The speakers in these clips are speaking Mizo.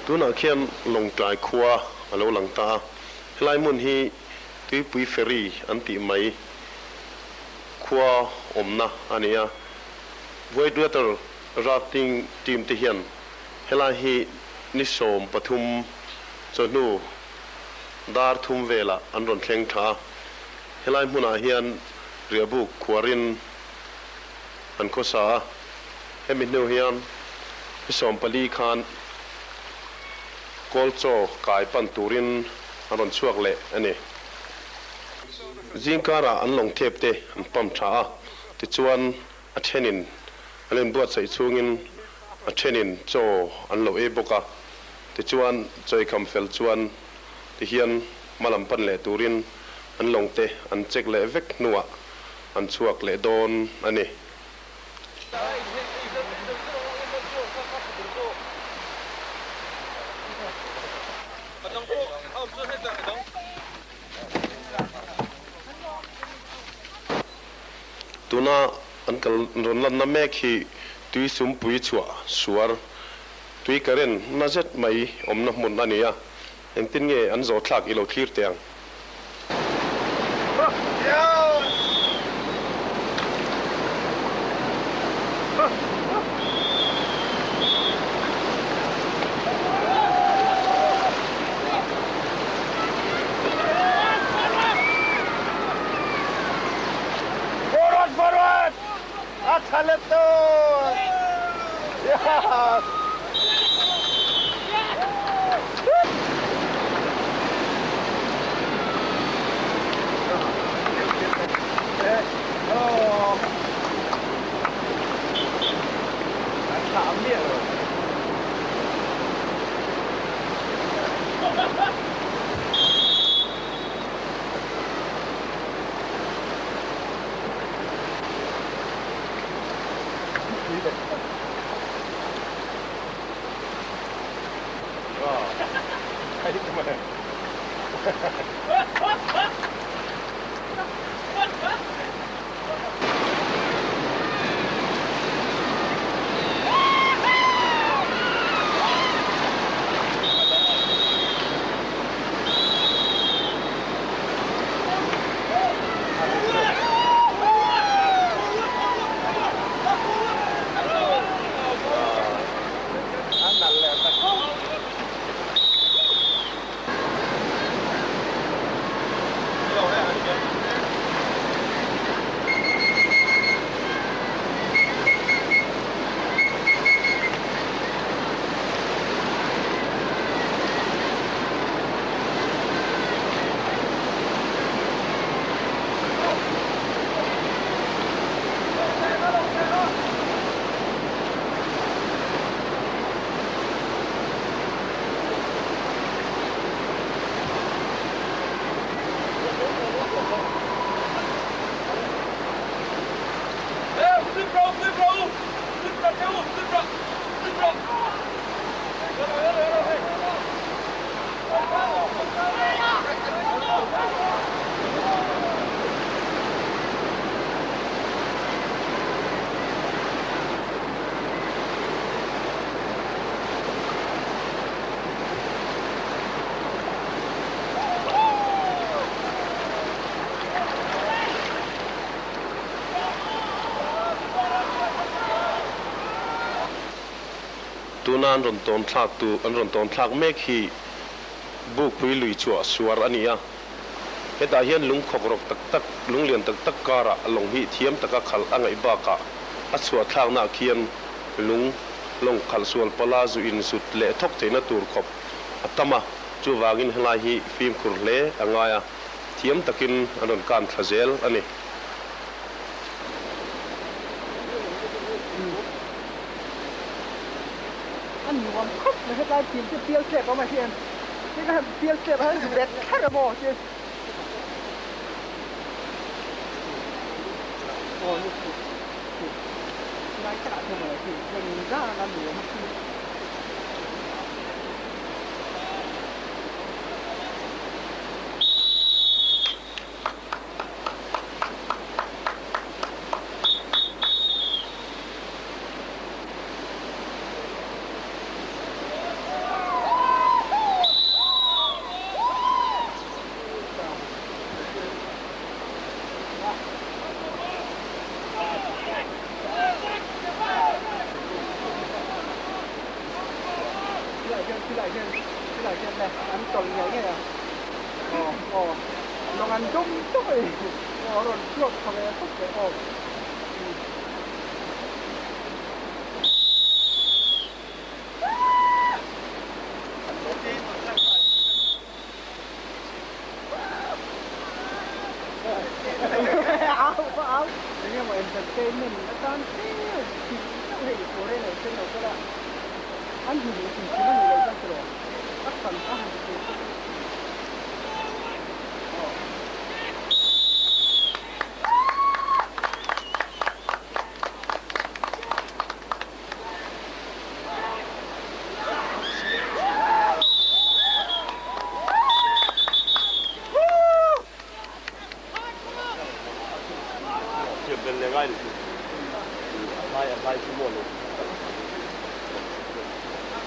Tunah khian Lawngtlai khua a lo lang ta a, helai hmun hi Tuipui Ferry an tih mai khua awmna a ni a. Whitewater Rafting team te hian helai hi ni 13 chawhnu dar thum velah an rawn thleng tha a, helai hmunah hian riahbuk khuarin an khawsa a, hemi hnu hian ni 14 khan Kawlchaw kai pan turin an rawn chhuak leh a ni. Zingkarah an lawng thep te an pump tha a, tichuan a thenin an inbuatsaih chhungin a thenin chaw an lo ei bawk a, tichuan chawikham fel chuan tihian hmalam pan leh turin an lawng te an check leh vek hnuah an chhuak leh dawn a ni. Tuna an kal rawn lanna mek hi tui sumpui chhuah suar tui current na zet mai awmna hmun a ni a, engtin nge an zawh thlak i lo thlir teh ang. Forward forward! A tha let dawn! Yes! Tuna an rawn tawn thlak tu an rawn tawn thlak mek hi Bukpui lui chhuah suar a ni a. Hetah hian lung khawk rawk tak tak, lung lian tak tak karah lawng hi thiam taka khalh a ngaih bakah a chhuah thlaknaah khian lung lawng khalh sual pala zu insut leh thawk theihna tur khawp a tam a, chuvangin helai hi fimkhur hle a ngai a, thiam takin an rawn kan thla zel a ni. A nuam khawp mai hetlai thil chu pial tlep awm a hian tin a pial tlep ah hian bet kher a maw ti aw ni chu chu lai takah chuan mawle khi chuan zan a nuam a khi. hian khilaiah hian khilaiah hian le an tawlh ngei ngei a aw aw lawng an dum dum a ni aw a rawn chhuak chho ve khawp mai aw. Engemaw entertainment atan tlem thil deuh hei tur e lo sen lo sela an hmu duh hrim hrim a nih loh chuan tiraw a hran a han ti tur chu aw.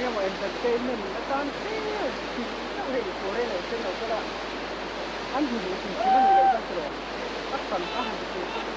Engemaw entertainment atan tlem thil deuh hei tur e lo sen lo sela an hmu duh hrim hrim a nih loh chuan tiraw a hran a han ti tur chu aw.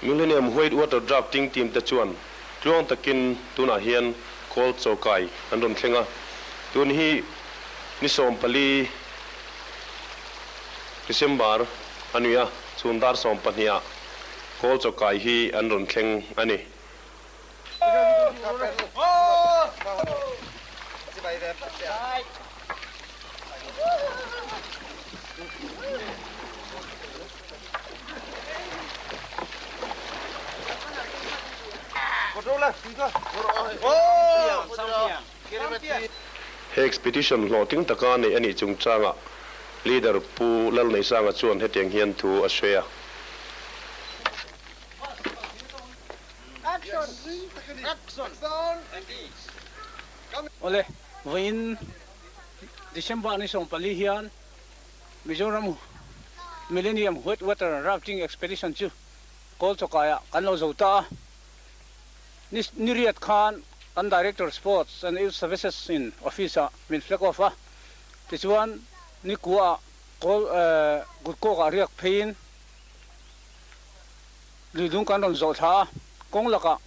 Millennium White Water Drafting Team te chuan tluang takin tunah hian Kawl Chawkai an rawn thleng a, tun hi ni 14 December a ni a, chhun dar 12 ah Kawl Chawkai hi an rawn thleng a ni. He expedition hlawhtling taka neih a nih chungchangah Leader Pu Lalneisanga chuan hetiang hian thu a sawi a. Awle, vawiin December ni 14 hian Mizoram Millennium White Water Rafting Expedition chu Kawl chawkaiah kan lo zo ta a. Ni niriat khan kan Director Sports and Youth Services in office ah min flag off a. Tichuan ni kuaah Kawl Kutkawkah riak pheiin luidung kan rawn zawh thla a. Kawng lakah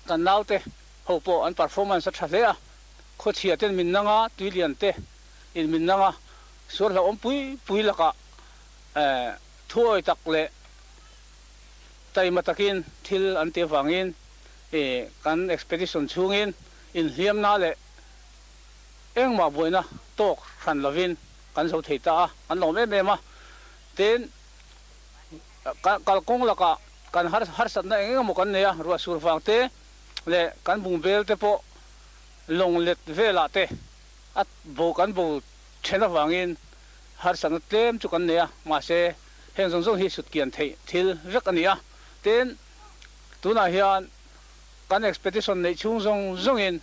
kan naute ho pawh an performance a tha hle a. Khawchhia ten min nang a, tuilian te in min nang a, sual hlauhawm pui pui lakah thuawi tak leh taima takin thil an ti avangin kan expedition chhungin inhliamna leh engmah buaina tawk hran lovin kan zo thei ta a, kan lawm em em a. Tin, kalkawng lakah kan harsatna eng eng emaw kan nei a, ruah sur vang te leh kan bungbel te pawh lawng let velah te a bo kan bo then avangin harsatna tlem chu kan nei a, mahse heng zawng zawng hi sutkian theih thil vek a ni a. Tin, tunah hian kan expedition neih chhung zawng zawngin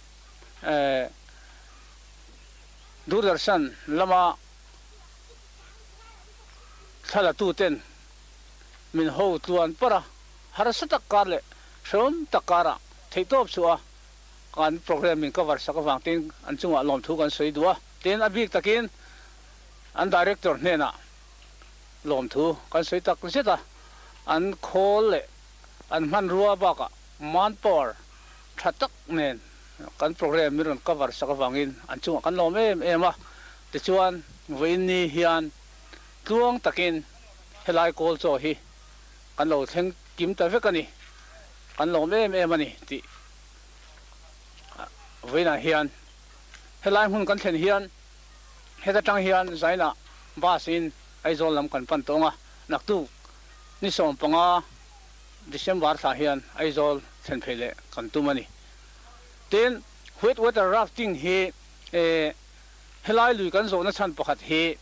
Doordarshan lama thlalatute'n min ho tluan parh a, harsa tak kar leh hrehawm tak karah theihtawp chhuah a, Kan program min cover sak avang tin an chungah lawmthu kan sawi duh a, tin a bik takin an director hnenah lawmthu kan sawi tak zet a, an khawl leh an hmanrua bakah manpower tha tak nen Kan program min rawn cover sak avangin an chungah kan lawm em em a. Tichuan, vawiin ni hian tluang takin helai kawl chaw hi kan lo thleng kim ta vek a ni. Kan lawm em em a ni tih vawiinah hian helai hmun kan thlen hian heta tang hian Zainah bus in Aizawl lam kan pan tawng a, naktuk ni 15 December thlah hian Aizawl thlen phei leh kan tum a ni. Tin, white water rafting hi helai lui kan zawhna chhan pakhat hi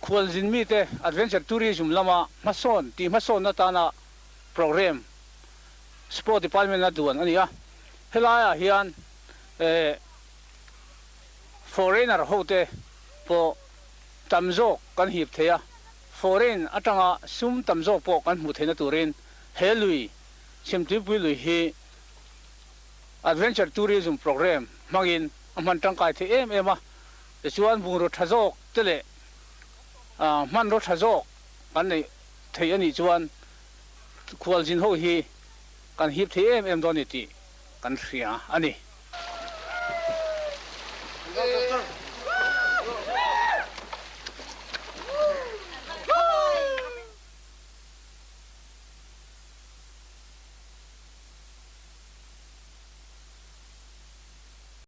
khualzin mite adventure tourism lama hmasawn tih hmasawnna tana programme Sport Department a duan a ni a. Helaiah hian foreigner hote pawh tam zawk kan hip thei a, foreign atanga sum tam zawk pawh kan hmuh theihna turin he lui, Chhimtuipui lui hi adventure tourism programme hmangin a hman tangkai thei em em a. Tichuan bungraw tha zawk te leh hmanraw tha zawk kan neih theih a nih chuan khualzin ho hi kan hip thei em em dawn ni tih kan hria a ni.